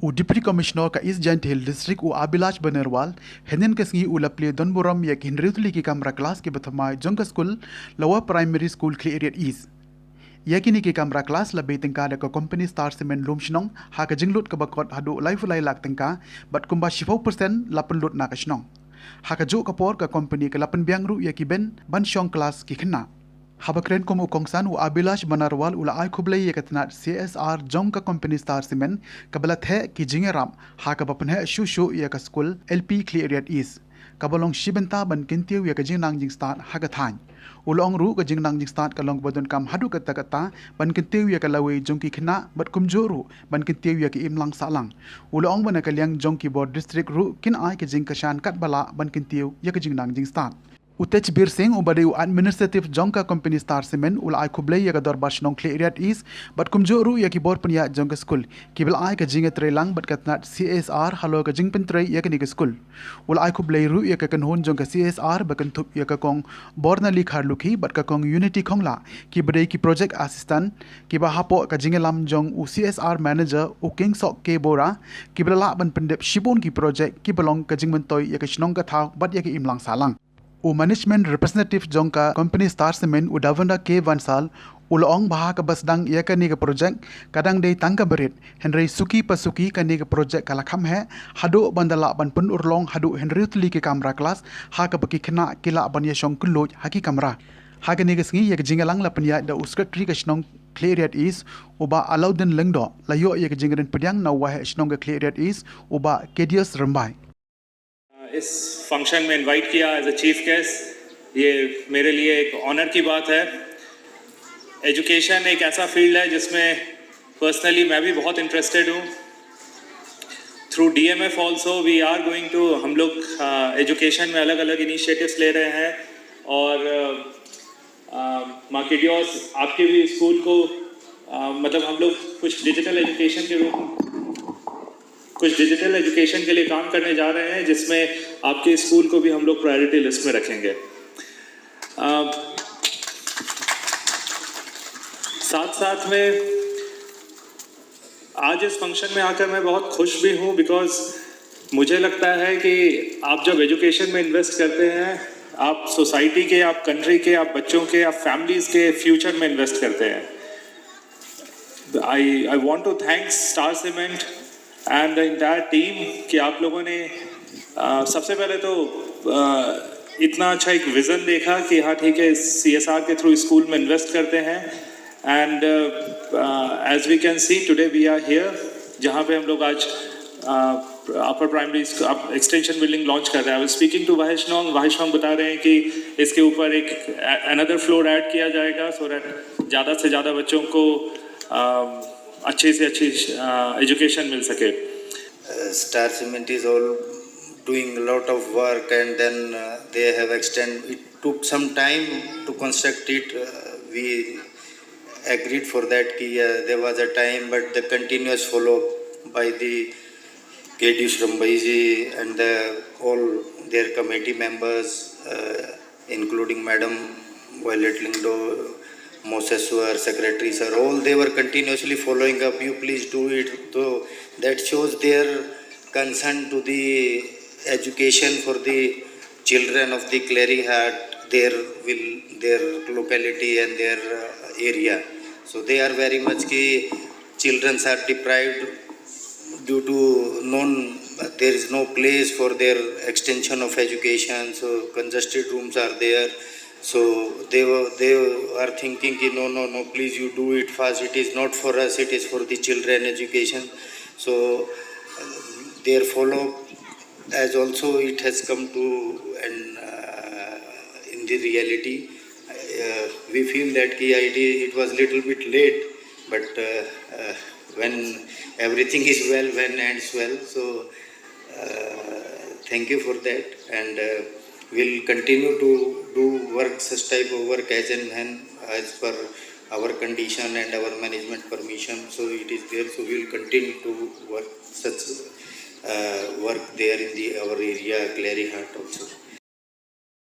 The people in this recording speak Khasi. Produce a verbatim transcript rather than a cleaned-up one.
U Deputy Commissioner ka East Jaintia Hills District u Abhilash Banerwal hynnin ka sngi u la plie don burom ïa ki hynriew tylli ki kamra klas kiba thymmai jong ka skul Lower Primary School Khliehriat East. Ïa kine ki kamra klas la bei tyngka da ka company Star Cement Lumshnong ha ka jinglut kaba kot haduh laiphew lai lak tyngka bad kumba shiphew percent la pynlut na ka shnong. Ha kajuh ka por ka company ka la pynbiang ruh ïa ki bench ban shong klas ki khynnah. Haba kren kum u kongsan u Abhilash Banerwal u la ai khublei ïa ka tnat C S R jong ka company Star Cement kaba la theh ki jingïarap ha kaba pynheh shuh shuh ïa ka skul L P Khliehriat East kaba long shi bynta ban kyntiew ïa ka jingnang jingstad ha ka thaiñ. U la ong ruh ka jingnang jingstad ka long kaba donkam haduh katta katta ban kyntiew ïa ka lawei jong ki khynnah bad kumjuh ruh ban kyntiew ïa ka imlang sahlang. U la ong ba na ka liang jong ki bor district ruh kin ai ka jingkyrshan katba lah ban kyntiew ïa ka jingnang jingstad. U Techbir Singh uba dei u administrative jong ka company Star Cement u la ai khublei ïa ka dorbar shnong Khliehriat East bad kumjuh ruh ïa ki bor pynïaid jong ka skul kiba la ai ka jingïatreilang bad ka tnat C S R halor ka jingpyntrei ïa kane ka skul. U la ai khublei ruh ïa ka kynhun jong ka C S R ba kynthup ïa ka kong Bornali Kharlukhi bad ka kong Unity Khongla kiba dei ki project assistant kiba hapoh ka jingïalam jong u C S R manager u Kingsok K Bora kiba la lah ban pyndep shibun ki project kiba long ka jingmyntoi ïa ka shnong ka thaw bad ïa ka imlang sahlang. U management representative jong ka company Star Cement u Davendra K Bansal u la ong ba ha kaba sdang ïa kane ka project ka dang dei tang kaba rit, hynrei suki pa suki kane ka project ka la kham heh haduh ban da lah ban pynurlong haduh hynriew tylli ki kamra klas ha kaba ki khynnah ki lah ban ïashong kylluid ha ki kamra. Ha kane ka sngi ïa ka jingïalang la pynïaid da u secretary ka shnong Khliehriat East u Bah Alauddin Lyngdoh, la ïoh ïa ka jingkren pdiang na u Waheh Shnong ka Khliehriat East u Bah Kedious Rymbai. इस फंक्शन में इनवाइट किया एज अ चीफ गेस्ट, ये मेरे लिए एक ऑनर की बात है। एजुकेशन एक ऐसा फील्ड है जिसमें पर्सनली मैं भी बहुत इंटरेस्टेड हूँ। Through D M F also we are going to, हम लोग एजुकेशन में अलग अलग इनिशिएटिव्स ले रहे हैं और माँ केडियोस आपके भी स्कूल को अ, मतलब हम लोग कुछ डिजिटल एजुकेशन के रूप कुछ डिजिटल एजुकेशन के लिए काम करने जा रहे हैं, जिसमें आपके स्कूल को भी हम लोग प्रायोरिटी लिस्ट में रखेंगे। अ, साथ साथ में आज इस फंक्शन में आकर मैं बहुत खुश भी हूँ, बिकॉज मुझे लगता है कि आप जब एजुकेशन में इन्वेस्ट करते हैं, आप सोसाइटी के, आप कंट्री के, आप बच्चों के, आप फैमिलीज के फ्यूचर में इन्वेस्ट करते हैं। I I want to thank Star Cement and the entire team कि आप लोगों ने अ, सबसे पहले तो अ, इतना अच्छा एक विज़न देखा कि हाँ, ठीक है, C S R के थ्रू स्कूल में इन्वेस्ट करते हैं। And as we can see, today we are here, जहाँ पे हम लोग आज अपर प्राइमरी एक्सटेंशन बिल्डिंग लॉन्च कर रहे हैं। I was speaking to Waheh Shnong, वाहे शनोंग बता रहे हैं कि इसके ऊपर एक अनदर फ्लोर ऐड किया जाएगा, सो दैट ज़्यादा से ज़्यादा बच्चों को अ, अच्छे से अच्छी एजुकेशन मिल सके। Uh, Star Cement is all doing a lot of work, and then uh, they have extended. It took some time to construct it. Uh, we agreed for that. Ki, uh, there was a time, but the continuous follow by the K D Shrambaiji and the, all their committee members, uh, including Madam Violet Lyngdoh, Moses, who are secretary, sir, all they were continuously following up. You please do it. So that shows their concern to the education for the children of the Cleary Heart, their will, their locality and their uh, area. So they are very much key. Children are deprived due to non, there is no place for their extension of education. So congested rooms are there. So they were, they are thinking ki no, no, no, please, you do it fast. It is not for us, it is for the children education. So uh, their follow up, as also it has come to an uh, in the reality. Uh, we feel that ki idea, it was little bit late, but uh, uh, when everything is well, when ends well. So uh, thank you for that, and uh, we'll continue to do work, such type of work, as and when, as per our condition and our management permission. So it is there. So we'll continue to work such uh, work there in the our area, Cleary Heart also.